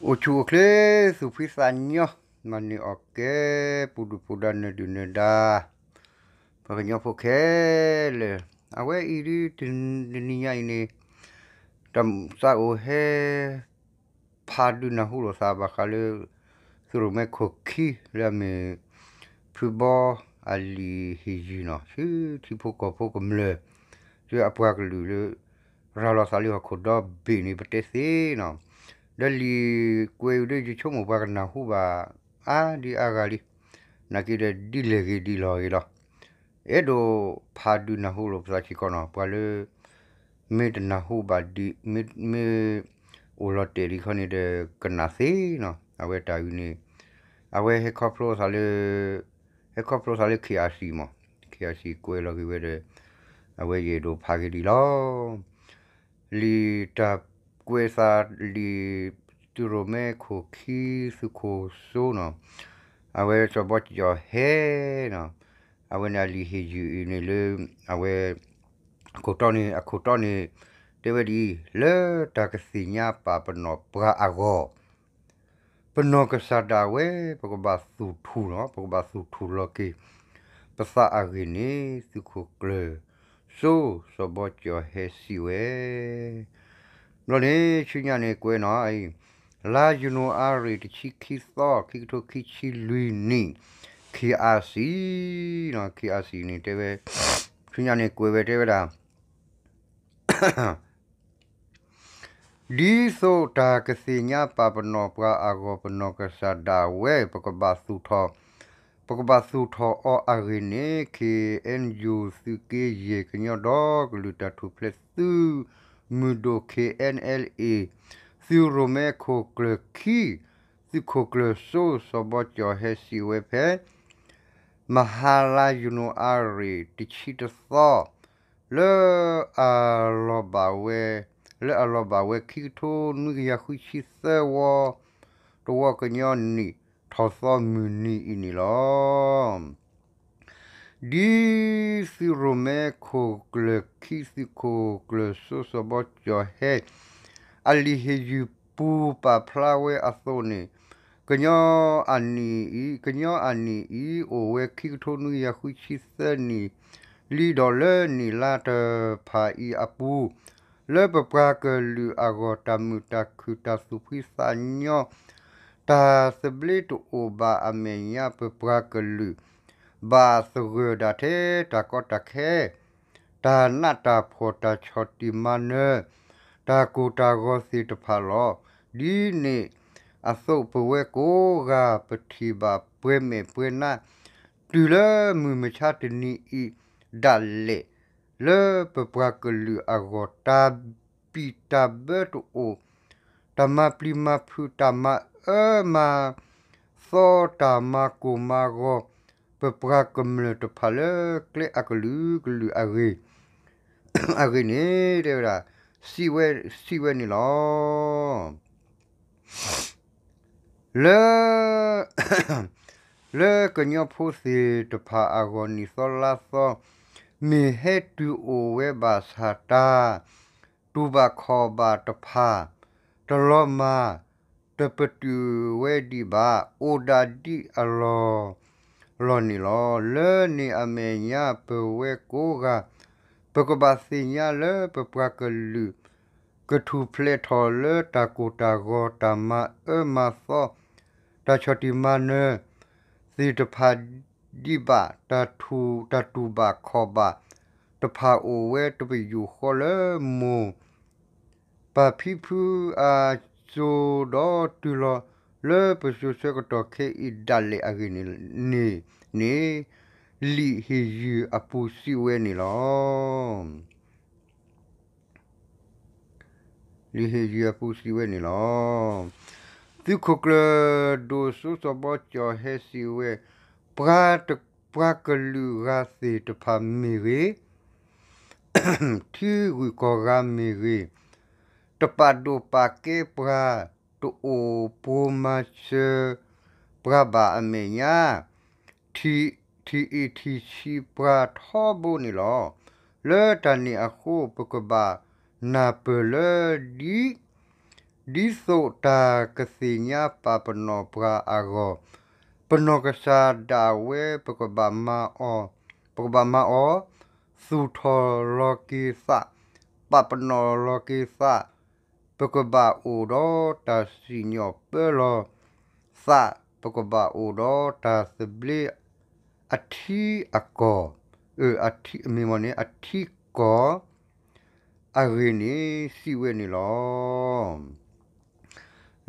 အိၣ်ဆူၣ်အိၣ်ချ့ သူၣ်ဖှံသးညီ, မၤန့ၢ်အီၣ်ကဲ ပူၤဒုၣ်ပူၤဒါ နၢၤဒုၣ်နၢၤဒါ ပှၤကညီဖိခဲလၢာ်, အဝဲအံၤဒု တနံၤညါအံၤန့ၣ် တၢ်သးအိၣ်ဟဲ ဖးဒုးနၢ်ဟူလိာ်သးဘၣ်ဃးလၢ သုးရိၣ်မဲခိၣ်ခံ လၢအမ့ၢ် ဖုဘီအလံာ်ဟ့ၣ်ယုၢ်နီၤ ဆူထံဖိကီၢ်ဖိကမျၢၢ် ဆူအပှၤကလုာ်လၢ ရၤလီၤသးလၢဟီၣ်ခိၣ်ဒီဘ့ၣ်န့ၣ် ပတဲသ့နီၤ, ဒီးလံာ်ကွဲးအံၤဒီး ယဆိကမိၣ်ပှၤကနၢ်ဟူဘၣ် အါဒံအါဂၤလံ, နာ်က့ဒီးဒ်လဲၣ်ဂ့ၤဒ်လဲၣ်ဂ့ၤလီၤ. အဲၣ်ဒိးဖးဒုးနၢ်ဟူလိာ်ပသးစ့ၢ်ကီးနီၤ, ပှၤလၢ မ့ၢ်တနၢ်ဟူဘၣ်ဒ် မ့ၢ် မ့ၢ်အိၣ်လီၤတဲာ်ဒံးခီန့ၣ်ဒီး ကနၣ်သ့နီၤ, အဝဲတၢ်အံၤန့ၣ် အဝဲဟဲခီဖျိသးလၢ ဟဲခီဖျိသးလၢ KIC မး, KIC ကွဲးလီၤက့ၤဝဲဒီး အဝဲယအဲၣ်ဒိးဖးက့ၤဒံးလီၤ. လံာ်တၢ်ကွဲးသးလံာ် သုးရိၣ်မဲခိၣ်ခံ သုးခိၣ်စိနီၤ, အဝဲစီၤဘီကၠီၤဟဲနီၤ, အဝဲန့ၣ်အလံာ်ဟ့ၣ်ယုၢ်အံၤန့ၣ်လၢ အဝဲ အခိၣ်တီန့ၣ် အခိၣ်တီန့ၣ် တဲဝဲဒ်အံၤ, လၢတၢ်ကသ့ၣ်ညါပာ်ပနီၣ်ပှၤအဂီၢ် ပနီၢ်ကစၢ်ဒၣ်ဝဲ ပကဘၣ်သူၣ်ထူၣ်နီၤ, ပကဘၣ်သူၣ်ထူၣ်လီၤက့ၤ ပသးအဂ့ၢ်န့ၣ် သုးခိၣ်ကျၢၢ်စိ စီၤဘီကၠီၤဟဲစံးဝဲ ဘျီန့ၣ် ဆူညါန့ၣ်ကွဲးနီၤအံၤ, လါယနူၤအါရံၤ တဆံခံသီ ခံကထိခံဆံလွံၢ်နံၣ် KIC နီၤ, KIC န့ၣ်တဲဝဲ ဆူညါန့ၣ်ကွဲးဝဲတဲဝဲဒၣ် ဒ်သိးတၢ်ကသ့ၣ်ညါပာ်ပနီၣ်ပှၤအဂီၢ် ပနီၢ်ကစၢ်ဒၣ်ဝဲ ပကဘၣ်သူၣ်ထီၣ် ပကဘၣ်သူၣ်ထီၣ်အီၤအဂ့ၢ်န့ၣ် ခ့ၣ်အဲၣ်ယူၣ် သုးက့ယဲၢ် ကညီဒီကလုာ်တၢ်ထူၣ်ဖျဲးသုးမုၢ်ဒိၣ် ခ့ၣ်အဲၣ်အဲၣ်အ့ သုးရိၣ်မဲခိၣ်ကျၢၢ်ခံ သုးခိၣ်ကျၢၢ်စိ စီၤဘီကၠီၤဟဲစံးဝဲဖဲ မဟါလါယနူၤအါရံၤ တဆံတသီ လၢအလီၤဘၣ်ဝဲ လၢအလီၤဘၣ်ဝဲ ခံကထိနွံကယၤဃုဆံသၢဝီ တဝီကညီနံၣ်ထီၣ်သီမုၢ်နံၤအံၤန့ၣ်လီၤ. ဒ်သုးရိၣ်မဲခိၣ်ကျၢၢ်ခံ သုးခိၣ်ကျၢၢ်စိ စီၤဘီကၠီၤဟဲ အလံာ်ဟ့ၣ်ယုၢ်ပူၤပာ်ဖျါဝဲအသိးန့ၣ် ကညီအနံၣ်အံၤ ကညီအနံၣ်အံၤ အိၣ်ဝဲခံကထိနွံကယၤဃုဆံသၢနံၣ် လံဒီးလၢနံၣ်လါတဖၣ်အံၤအပူၤ လၢပပှၤကလုာ်အဂီၢ် တၢ်မုာ်တၢ်ခုၣ် တၢ်သူၣ်ဖှံသးညီ တၢ်သဘျ့တအိၣ်ဘၣ်အမဲာ်ညါ ပပှၤကလုာ် ဘၣ်သဂၢၢ်ဒၣ်ထဲတၢ်ကီတၢ်ခဲ တၢ်နးတၢ်ဖှီၣ် တၢ်ဆီၣ်တံၢ်မၤနၢၤ တၢ်ကိၢ်တၢ်ဂီၤသ့ၣ်တဖၣ်လီၤ. ဒ်န့ၣ်အသိး ပဝဲကိးဂၤ ပထံၣ်ဘၣ်ပှဲၤမဲာ်ပှဲၤနါ တုၤလၢမုၢ်မဆါတနံၤအံၤဒၣ်လဲာ် လၢပပှၤကလုာ်အဂီၢ် တၢ်ဘံၣ်တၢ်ဘၢတအိၣ် တၢ်မၤပျံၤမၤဖုး တၢ်မၤအၢမၤသီ တၢ်မၤကိၢ်မၤဂီၤ ပပှၤကမျၢၢ်တဖၣ်လၢကျဲအကလုာ်ကလုာ်အဂ့ၢ် အဂ့ၢ်န့ၣ် တဲဝဲဒၣ် စံးဝဲ စံးဝဲန့ၣ်လီၤ. လၢ လၢကညီဖိသ့ၣ်တဖၣ်အဂီၢ် နံၣ်သီလါသီ မ့ၢ်ဟဲတုၤအိၣ်ဝဲဘၣ်ဆၣ် တၢ်တူၢ်ဘၣ်ခီၣ်ဘၣ်တဖၣ် တလီၤမၢ် တပတုာ်ဝဲဒံးဘၣ် အိၣ်ဒၣ်ဒ်အလီၢ်လီၢ်န့ၣ်လီၤ. လၢန့ၣ်အမဲာ်ညါ ပဝဲကိးဂၤ ပကဘၣ်သ့ၣ်ညါလၢပပှၤကလုာ် ကထူၣ်ဖျဲးထီၣ်လၢတၢ်ကိၢ်တၢ်ဂီၤ တၢ်မၤအၢမၤသီ တၢ်ဆီၣ်တံၢ်မၤနၢၤသ့ၣ်တဖၣ်ဒံးဘၣ် တၢ်ထူၣ် တၢ်တူၢ်ဘၣ်ခီၣ်ဘၣ်တဖၣ် အိၣ်ဝဲတပယူာ်ဃီလၢမိၢ် ပၢ်ဖံဖုအစိၤ ဒီးတုၤလီၤလၢပစိၤဆၢကတီၢ်ခဲအံၤဒၣ်လဲာ်အဂ့ၢ်န့ၣ် န့ၣ် လံာ်ဟ့ၣ်ယုၢ်အပူၤစံးဝဲန့ၣ်လီၤ. လံာ်ဟ့ၣ်ယုၢ်အပူၤစံးဝဲန့ၣ်လီၤ. သုးခိၣ်ကျၢၢ်ဒိၣ်စိစီၤဘီကၠီၤဟဲစံးဝဲ, ပှၤတ ပှၤကလုာ်ဂၤသ့ၣ်တဖၣ်မ့ၢ်ဂ့ၤ, ထံဂုၤကီၢ်ဂၤမ့ၢ်ဂ့ၤ, တပာ်ဒိၣ်ပာ်ကဲပှၤ, တအိၣ်ပိာ်မၤစၢၤပှၤဘၣ်အမဲာ်ညါ, ထံၣ်အံၣ်ထံၣ်ဆံးပှၤထီဘိန့ၣ်လီၤ. လၢတၢ်န့ၣ်အဃိ ပကဘၣ်နၢ်ပၢၢ်လၢဒ် ဒ်သိးတၢ်ကသ့ၣ်ညါပာ်ပနီၣ်ပှၤအဂီၢ်, ပနီၢ်ကစၢ်ဒၣ်ဝဲ ပကဘၣ်မၤအီၤ, ပကဘၣ်မၤအီၤ, သူၣ်ထီၣ်လီၤက့ၤသး, ပာ်ပနီၣ်လီၤက့ၤသး, ပကဘၣ်အိၣ်ဒီးတၢ်စံၣ်ညီၣ်ပၢလီၤသး, ပကဘၣ်အိၣ်ဒီးတၢ်သဘျ့အထံအကီၢ်, အထံ, မ့ၢ်မ့ၢ်န့ၣ် အထံကီၢ် အဂ့ၢ်န့ၣ်စံးဝဲန့ၣ်လီၤ.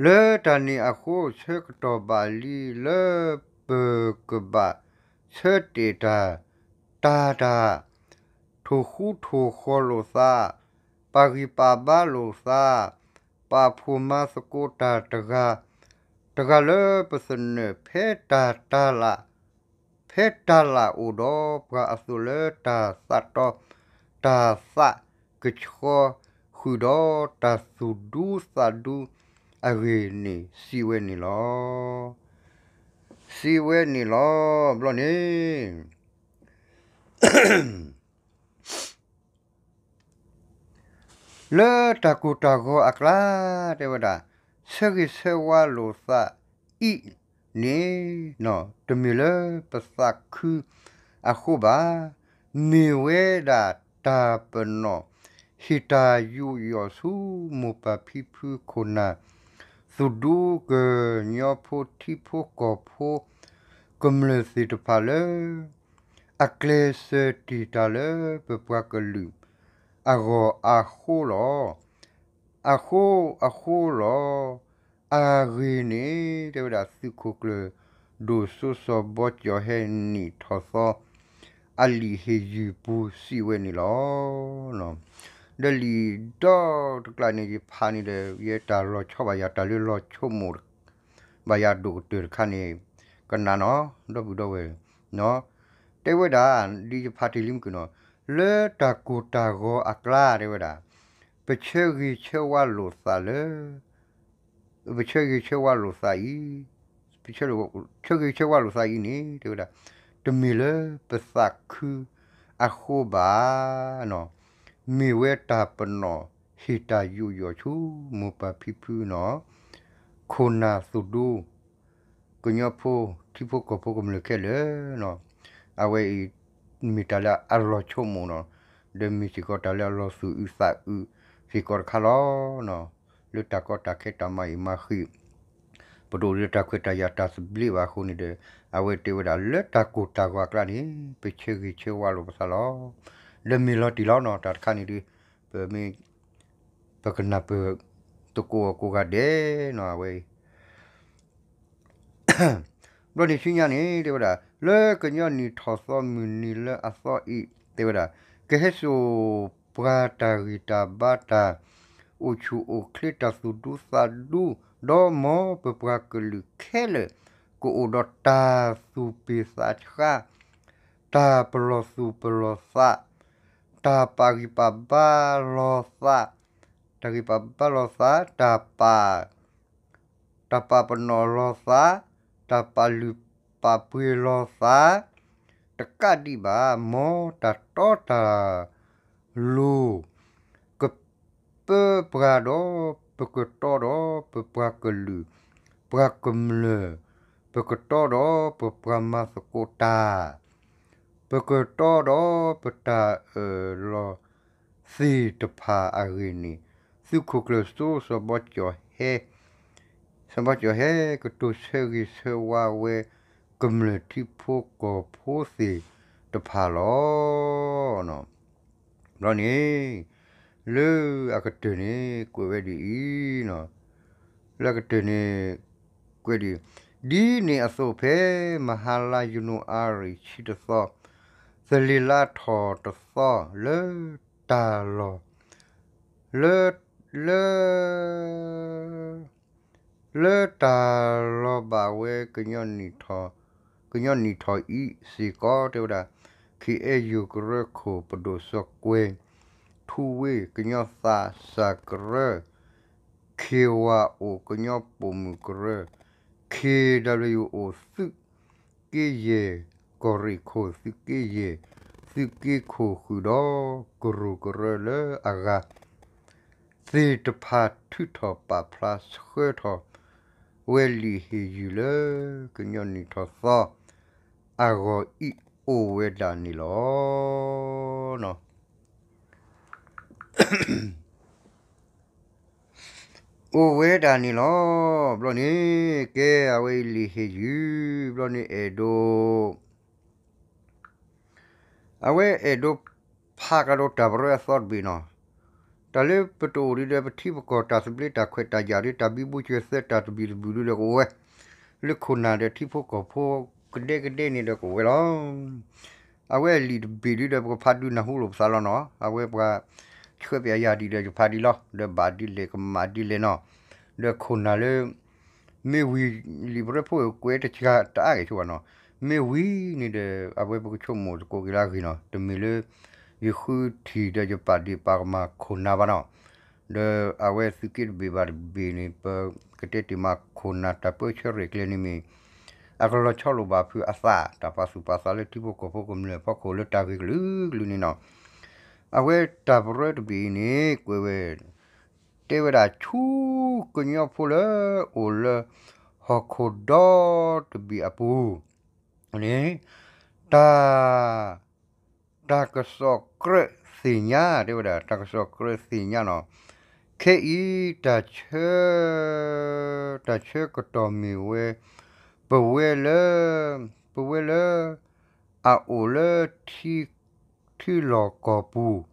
လၢတၢ်န့ၣ်အဃိ ဆၢကတီၢ်ဘၣ်လံလၢပကဘၣ်ဆၢတဲာ်တၢ်, တၢ်တၢ်, ထိၣ်ဃူထိၣ်ဃီၤလိာ်သး, ပာ်ဂံၢ်ပာ်ဘါလိာ်သး, ပာ်ဖှိၣ်မၤသကိးတၢ်တဂၤ, တဂၤလၢပသနၢၣ်ဖဲတၢ်တၢ်လၢ် ဖဲတၢ်လၢ်အိၣ်ဒီးပှၤအသိးလၢတၢ်သးတီ, တၢ်သးကဆှီ, ဃုာ်ဒီးတၢ်သူၣ်ဒူသးဒူအဂ့ၢ်န့ၣ် စံးဝဲန့ၣ်လီၤ. စံးဝဲန့ၣ်လီၤ. ဘျီန့ၣ် လၢတၢ်ကိၢ်တၢ်ဂီၤအကျါ တဲဝဲဒၣ်, ဆၢဂ့ၤဆၢဝါလိာ်သးအံၤန့ၣ် တမ့ၢ်လၢပသးခုအဃိဘၣ်. မ့ၢ်ဝဲဒၣ်တၢ်ပနီၣ် ဟ့ၣ်တၢ်ယူးယီၣ်ဆူမိၢ်ပၢ်ဖံဖုခိၣ်နၢ် သူၣ်ဒူကညီဖိထံဖိကီၢ်ဖိ ကမျၢၢ်သ့ၣ်တဖၣ်လၢ အကျဲးစၢးတ့ၢ်တၢ်လၢပပှၤကလုာ်အဂီၢ်အဃိလီၤ. အဃိ, အဃိလီၤ. အဂ့ၢ်န့ၣ် တဲဝဲဒၣ် သုးခိၣ်ကျၢၢ် ဒိၣ်စိစီၤဘီကၠီၤဟဲနံၣ်ထီၣ်သီ အလံာ်ဟ့ၣ်ယုၢ်ပူၤစံးဝဲန့ၣ်လီၤ. ဒီးလံာ်ဒီတကျးန့ၣ် ယဖးန့ၣ်ဒီး ယဲတၢ်လီၤဆီဘၣ်ယၤ တၢ်လၢလီၤဆိကမိၣ် ဘၣ်ယၤဒိၣ်ကတၢၢ်တခါန့ၣ် ကနၣ်နီၤ ဒီပုၢ်ဒီဝဲၢ်, တဲဝဲဒၣ် ဒ်ယဖးတ့ၢ်လံမုၢ်ကနီၤ လၢတၢ်ကိၢ်တၢ်ဂီၤအကျါ တဲဝဲဒၣ် ပဆၢဂ့ၤဆၢဝါလိာ်သးလၢ ပဆၢဂ့ၤဆၢဝါလိာ်သးအံၤ, ဆၢဂ့ၤဆၢဝါလိာ်သးအံၤန့ၣ် တဲဝဲဒၣ် တမ့ၢ်လၢပသးခုအဃိဘၣ်, မ့ၢ်ဝဲတၢ်ပနီၣ်ဟ့ၣ်တၢ်ယူးယီၣ်ဆူ မိၢ်ပၢ်ဖံဖုနီၤ ခိၣ်နၢ်သူၣ်ဒူ ကညီဖိ ထံဖိကီၢ်ဖိကမျၢၢ်ခဲလၢာ်, အဝဲအံၤ မ့ၢ်တၢ်လၢအလီၤဆိကမိၣ်နီၤ, ဒီးမ့ၢ်စ့ၢ်ကီးတၢ်လၢအလီၤသူၣ်အုးသးအုးစ့ၢ်ကီးတခါလီၤ. လၢတၢ်ကီတၢ်ခဲတၢ်မၤအံၤမၤဃံး ပဒိၣ်လၢတၢ်ခွဲးတၢ်ယာ်တၢ်သဘျ့ဘၣ်အဃိန့ၣ်ဒီး အဝဲတဲဝဲဒၣ်လၢတၢ်ကိၢ်တၢ်ဂီၤအကျါန့ၣ် ပဆၢဂ့ၤဆၢဝါလိာ်ပသးလီၤ. ဒီးမ့ၢ်လီၤတံၢ်လီၤနီၤ တၢ်တခါန့ၣ်ဒီး ပမ့ၢ် ပကနၢ်ပၢၢ်သကိးအီၤကိးဂၤဒဲးနီၤ အဝဲအံၤ ဘျီန့ၣ်ဆူညါန့ၣ် တဲဝဲဒၣ် လၢကညီနံၣ်ထီၣ်သီမုၢ်နံၤလၢအသီအံၤ တဲဝဲဒၣ် ကဟဲစိာ်ပှၤတၢ်ဂံၢ်တၢ်ဘါတၢ် အိၣ်ဆူၣ်အိၣ်ချ့တၢ်သူၣ်ဒူသးဒူ ဒီးမ်ပပှၤကလုာ်ခဲလၢာ် ကအိၣ်ဒီးတၢ်သူၣ်ပ့ၢ်သးဆှါ တၢ်ပလီၢ်သူၣ်ပလီၢ်သး တၢ်ပာ်ဂံၢ်ပာ်ဘါလီၤသး တၢ်ဂံၢ်ပာ်ဘါလီၤသး တၢ်ပာ် တၢ်ပာ်ပနီၣ်လီၤသး တၢ်ပာ်လုၢ်ပာ်ပှ့ၤလီၤသး တကးဒံးဘၣ် မ်တၢ်တီတၢ်လိၤ ကပၢပှၤဒီး ပကတီဒီးပပှၤကလုာ် ပှၤကမျၢၢ် ပကတီဒီးပပှၤမၤသကိးတၢ် ပကတီဒီးပတၢ်အၢၣ်လီၤသ့ၣ်တဖၣ်အဂ့ၢ်န့ၣ် သုးခိၣ်ကျၢၢ်စိ စီၤဘီကၠီၤဟဲ စီၤဘီကၠီၤဟဲကတိၤဆၢဂ့ၤဆၢဝါဝဲ ကမျၢၢ်ထံဖိကီၢ်ဖိသ့ၣ်တဖၣ်လီၤ. ဘျီန့ၣ် လၢအကတၢၢ်န့ၣ် ကွဲးဝဲဒ်အံၤ, လၢအကတၢၢ်န့ၣ် ကွဲးဒ်အံၤ, ဒ်န့ၣ်အသိးဖဲ မဟါလါယနူၤအါရံၤဆံတသီ, သလ့ၤလါထီၣ်တသီ လၢတၢ်လီၢ် လၢ လၢ လၢတၢ်လီၤဘၣ်ဝဲ ကညီနံၣ်ထီၣ်အံၤစ့ၢ်ကီး တဲဝဲဒၣ် ခ့ၣ်အဲၣ်ယူၣ်ကရၢခိၣ် ပဒိၣ်စီၤကွဲၤထူဝ့ ကညီသးစၢ်ကရၢ, ခ့ၣ်ဝၣ်အိၣ် ကညီပိာ်မုၣ်ကရၢ, ခ့ၣ်ဒဘလၣ်ယူၣ်အိၣ် သုးက့ယဲၢ် ကီၢ်ရ့ၣ်ခိၣ် သုးက့ယဲၢ် သုးက့ခိၣ်ဃုာ်ဒီးကရူၢ်ကရၢလၢအဂၤ သ့ၣ်တဖၣ်ထုးထီၣ်ပာ်ဖျါဆှၢထီၣ်ဝဲလံာ်ဟ့ၣ်ယုၢ်လၢ ကညီနံၣ်ထီၣ်သီ အဂီၢ်အံၤအိၣ်ဝဲဒၣ်န့ၣ်လီၤ. အိၣ်ဝဲဒၣ်န့ၣ်လီၤ. ဘျီန့ၣ် ကဲအဝဲအံၤလံာ်ဟ့ၣ်ယုၢ် ဘျီန့ၣ်အဲၣ်ဒိး အဝဲအဲၣ်ဒိးဖးကဒီးတၢ်ပရၢအသီတဘ့ၣ်နီၤ. တၢ်လၢပတအိၣ်ဒံးဒီး ပထံပကီၢ်တၢ်သဘျ့တၢ်ခွဲးတၢ်ယာ်ဒီး တၢ်ဘံဘူဆဲးသၢတၢ်တဘံၣ်တဘုၣ်ဒုဒီးကဝဲၤ လၢခိၣ်နၢ်ဒီးထံဖိကီၢ်ဖိကဒဲကဒဲန့ၣ်ဒီးကဝဲၤလီၤ. အဝဲလံာ်တဘ့ၣ်ဒုဒီး ပကဖးဒုးနၢ်ဟူလိာ်ပသးလီၤနီၤ. အဝဲပှၤဆှၢပယၤဒ်ဒီးယဖးဒ်လီၤ. ဒီးဘၣ်ဒ်လဲၣ်ကမၣ်ဒ်လဲၣ်နီၤ. ဒီးခိၣ်နၢ်လၢ မ့ၢ်ဝံၤလံာ်ပရၢဖိကွဲးတဆှးတအါဂ့ၤဆိဘၣ်နီၤ. မ့ၢ်ဝံၤန့ၣ်ဒီး အဝဲပကဆိကမိၣ်သကိးက့ၤလၢအဂ့ၢ်နီၤ. တမ့ၢ်လၢ ယဃုထံၣ်ဒီးယပာ်ဒ့ၣ်ပာ်ကမၣ်ခိၣ်နၢ်ဘၣ်နီၤ. ဒီးအဝဲသုးက့တဘ့ၣ်ဘၣ်တဘ့ၣ်န့ၣ် ပကတဲတ့ၢ်မးခိၣ်နၢ်တၢ်ပၢဆှၢရဲၣ်ကျဲၤန့ၣ်မ့ၢ် အကလီၤဆီလိာ်ဘၣ်ဖုးအသး တၢ်ပာ်သူၣ်ပာ်သးလၢထံဖိကီၢ်ဖိကမျၢၢ်အဖီခိၣ်လၢတၢ်ဂ့ၢ်ကလုာ်ကလုာ်န့ၣ်နီၤ. အဝဲတၢ်ပရၢတဘ့ၣ်အံၤန့ၣ် ကွဲးဝဲ တဲဝဲဒၣ်ဆူကညီဖိလၢအိၣ်လၢ ဟီၣ်ခိၣ်ဒီတဘ့ၣ်အပူၤန့ၣ် တၢ် တၢ်ကစီၣ်ကြၢးသ့ၣ်ညါ တဲဝဲဒၣ် တၢ်ကစီၣ်ကြၢးသ့ၣ်ညါနီၤ. ခဲအံၤ တၢ်ဆၢ တၢ်ဆၢကတီၢ်မ့ၢ်ဝဲ ပဝဲလၢ ပဝဲလၢ အအိၣ်လၢ ထံလီၢ်ကီၢ်ပူၤ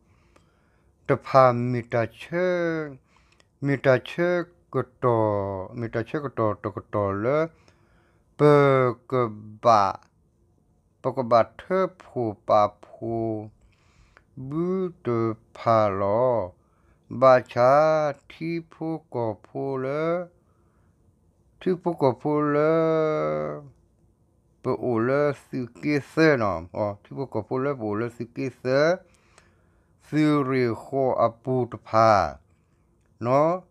တဖၣ်မ့ၢ်တၢ်ဆၢ မ့ၢ်တၢ်ဆၢကတီၢ် မ့ၢ်တၢ်ဆၢကတီၢ်တကတီၢ်လၢ ပကဘၣ် ပကဘၣ်ထၢဖှိၣ်ပာ်ဖှိၣ် ဘုတဖၣ်လီၤ. ဘၣ်ဆၣ်ထံဖိကီၢ်ဖိလၢ ထံဖိကီၢ်ဖိလၢ ပအိၣ်လၢသုးက့သၢနီၤ, ထံဖိကီၢ်ဖိလၢပအိၣ်လၢသုးက့သၢ သုးရ့ၣ်ဃီၤအပူၤတဖၣ်နီၤ,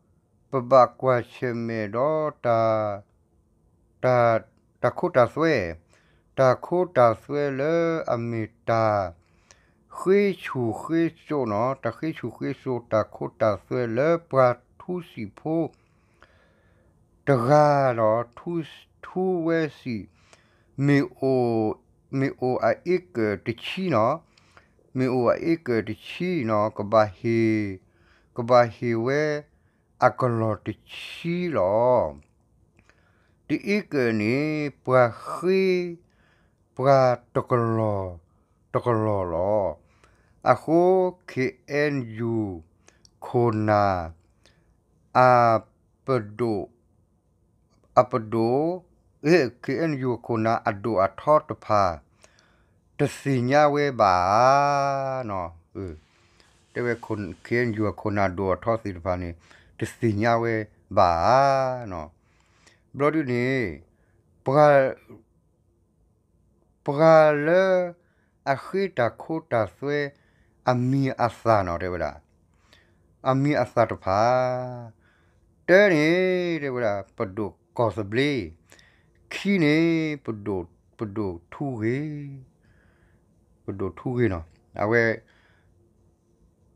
ပဘၣ်ကွၢ်ဆၢၣ်မဲာ်ဒီးတၢ် တၢ် တၢ်ခိတၢ်သွဲ, တၢ်ခိတၢ်သွဲလၢအမ့ၢ်တၢ် ဃ့ဆူၣ်ဃ့စိးနီၤ, တၢ်ဃ့ဆူၣ်ဃ့စိး တၢ်ခိတၢ်သွဲလၢပှၤထူစံာ်ဖိ တဂၤဒီး ထူ ထူဝဲစံာ် မ့ၢ်အိၣ် မ့ၢ်အိၣ်အအ့ကၢၣ်တဆံနီၤ, မ့ၢ်အိၣ်အအ့ကၢၣ်တဆံနီၤ, ကဘၣ်ဟ့ၣ် ကဘၣ်ဟ့ၣ်ဝဲအကလီၢ်တဆံလီၤ. တအ့ကၢၣ်န့ၣ် ပှၤဃ့ ပှၤတကလီၢ် တကလီၢ်လီၤ. အဃိ ခ့ၣ်အဲၣ်ယူၣ် ခိၣ်နၢ် အပဒိၣ် အပဒိၣ် ခ့ၣ်အဲၣ်ယူၣ်ခိၣ်နၢ်အဒိၣ်အထီတဖၣ် တသ့ၣ်ညါဝဲဘၣ်ဧါနီၤ, တဲဝဲ ခ့ၣ်အဲၣ်ယူၣ်အခိၣ်နၢ်ဒိၣ်အထီသ့ၣ်တဖၣ်န့ၣ် တသ့ၣ်ညါဝဲဘၣ်ဧါနီၤ. ဘျီဒုန့ၣ် ပှၤ ပှၤလၢအဃ့တၢ်ခိတၢ်သွဲအမံၤအသၣ်နီၤ တဲဝဲဒၣ်, အမံၤအသၣ်တဖၣ် တၢန့ၣ် တဲဝဲဒၣ် ပဒိၣ်ကီၢ်သဘျ့, ခံန့ၣ် ပဒိၣ် ပဒိၣ်ထူဂ့ၤ, ပဒိၣ်ထူဂ့ၤနီၤ, အဝဲ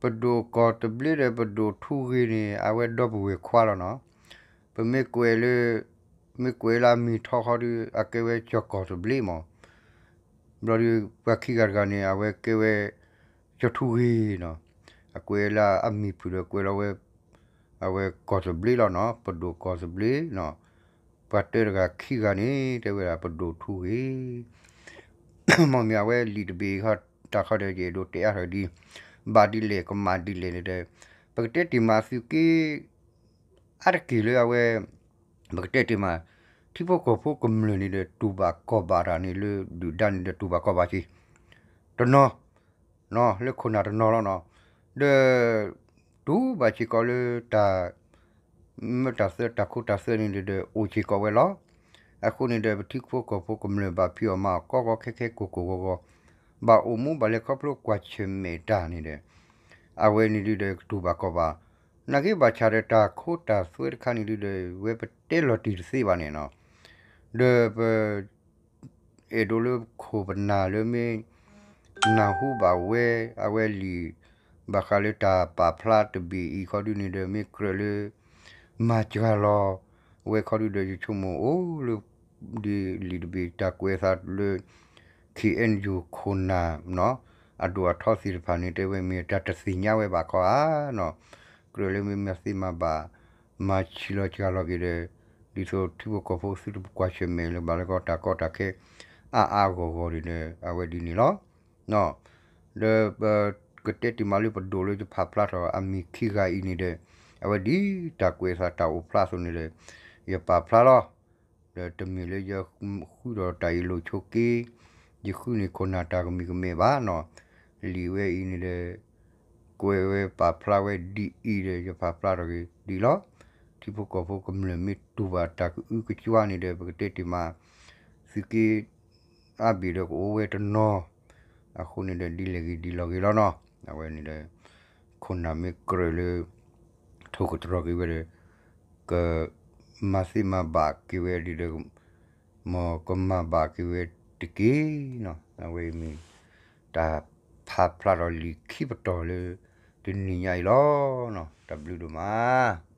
ပဒိၣ်ကီၢ်သဘျ့ဒီးပဒိၣ်ထူဂ့ၤန့ၣ် အဝဲဒီပုၢ်ဝဲၢ်ခွါလီၤနီၤ. ပမ့ၢ်ကွဲးလၢ မ့ၢ်ကွဲးလၢအမံၤထီဃီဒီး အကဲဝဲကၠီၤကီၢ်သဘျ့မး. ဘျီဒီး ပှၤခံဂၤတဂၤန့ၣ် အဝဲကဲဝဲ ကၠီၤထူဂ့ၤနီၤ. အကွဲးလၢအမံၤဖုၣ်ဒီးကွဲးလီၤဝဲ အဝဲကီၢ်သဘျ့လီၤနီၤ, ပဒိၣ်ကီၢ်သဘျ့နီၤ. ပှၤတၢတဂၤခံဂၤန့ၣ် တဲဝဲဒၣ်ပဒိၣ်ထူဂ့ၤ မ့ၢ်မ့ၢ်အဝဲလံာ်တဘ့ၣ်ဃီ တၢ်ဃီဒီးယအဲၣ်ဒိးတဲအါထီၣ်ဒ် ဘၣ်ဒ်လဲၣ်ကမၣ်ဒ်လဲၣ်န့ၣ်ဒီး ပကတဲတ့ၢ်မးသုးက့ အါတက့ၢ်လၢအဝဲ ပကတဲတ့ၢ်မး ထံဖိကီၢ်ဖိကမျၢၢ်န့ၣ်ဒီး တူၢ်ဘၣ်ကီၢ်ဘၣ်တၢ်န့ၣ်လၢဒုၣ်ဒါန့ၣ်ဒီးတူၢ်ဘၣ်ကီၢ်ဘၣ်က့ၤ တနီၤ လၢခိၣ်နၢ်တနီၤလီၤနီၤ. ဒီး တူၢ်ဘၣ်စ့ၢ်ကီးလၢတၢ် မ့ၢ်တၢ်သၢ တၢ်ခိတၢ်သွဲန့ၣ်ဒီး အိၣ်စ့ၢ်ကီးဝဲလီၤ. အဃိန့ၣ်ဒီး ပထံဖိကီၢ်ဖိကမျၢၢ်ဘၣ်ဖံးအီၣ်မၤအီၣ်ကီကီခဲခဲကိၢ်ကိၢ်ဂီၤဂီၤ, ဘၣ်အိၣ်မူဘၣ်လဲၤခီဖျိကွၢ်ဆၢၣ်မဲာ်တၢ်န့ၣ်ဒီး အဝဲန့ၣ်ဒုဒီးကတူၢ်ဘၣ်ကီၢ်ဘၣ်. နာ်က့ဘၣ်ဆၣ်ဒီးတၢ်ခိတၢ်သွဲတခါန့ၣ်ဒုဒီး ဝဲပတဲလီၤတံၢ်တသ့ဘၣ်န့ၣ်နီၤ. ဒီးပ အဲၣ်ဒိးလၢခိၣ်ပနၢ်လၢမ့ၢ် နၢ်ဟူဘၣ်ဝဲ အဝဲလံာ် ဘၣ်ဃးလၢတၢ်ပာ်ဖျါတဘ့ၣ်အံၤခီဒုန့ၣ်ဒီး မ့ၢ်ကြၢးလၢ မၤစှၤလီၤဝဲခီဒုဒီး ယဆိကမိၣ်အိၣ်လၢ ဒ်လံာ်တဘ့ၣ်တၢ်ကွဲးအသးလၢ ခ့ၣ်အဲၣ်ယူၣ်ခိၣ်နၢ် အဒိၣ်အထီသ့ၣ်တဖၣ်န့ၣ် တဲဝဲမ့ၢ်တၢ်တသ့ၣ်ညါဝဲဘၣ်ခီဧါနီၤ, ကြၢးလၢမ့ၢ်မၤသ့မၤဘၣ် မၤဆံးလီၤစှၤလီၤက့ၤဒီး ဒ်သိးထံဖိကီၢ်ဖိသုတကွၢ်ဆၢၣ်မဲာ်လၢၤဘၣ်လၢကီၢ်တၢ်ကီတၢ်ခဲ အါအါဂီၢ်ဂီၢ်န့ၣ်ဒီး အဝဲဒ်န့ၣ်လီၤ. ဒီးပကတဲတ့ၢ်မးလၢပဒိၣ်လၢယဖးဖျါထီၣ်အမံၤခံဂၤအံၤန့ၣ်ဒီး အဝဲဒ်တၢ်ကွဲးအသးတၢ်အိၣ်ဖျါအသိးန့ၣ်ဒီး ယပာ်ဖျါလီၤ. ဒီးတမ့ၢ်လၢယဃုဒီးတၢ်အ့ၣ်လိာ်ဆိးက့ ယဃုန့ၢ်ခိၣ်နၢ်တၢ်ကမံၤကမဲာ်ဘၣ်နီၤ, လံာ်ဝဲအံၤန့ၣ်ဒီး ကွဲးဝဲပာ်ဖျါဝဲဒ်အံၤဒီး ယပာ်ဖျါထီၣ်က့ၤဒ်လီၤ. ထံဖိကီၢ်ဖိကမျၢၢ်မ့ၢ်တူၢ်ဘၣ်တၢ်ကအုကကွါန့ၣ်ဒီး ပကတဲတ့ၢ်မး သုးက့ အါဘ့ၣ်ဒီးကအိၣ်ဝဲတနီၤ, အဃိန့ၣ်ဒီး ဒ်လဲၣ်ဂ့ၤဒ်လဲၣ်ဂ့ၤလီၤနီၤ, အဝဲန့ၣ်ဒီး ခိၣ်နၢ်မ့ၢ်ကြၢးလၢ ထိၣ်ကတြီၤက့ၤဝဲဒီး ကမၤသ့မၤဘၣ်က့ၤဝဲဒ်ဒီး မ်ကမၤဘၣ်က့ၤဝဲတက့ၢ်နီၤ, အဝဲအံၤမ့ၢ် တၢ်ဖးဖျါထီၣ်လံာ်ခံပတီၢ်လၢ တနံၤညါအံၤလီၤ. တၢ်ဘျုးဒိၣ်မး.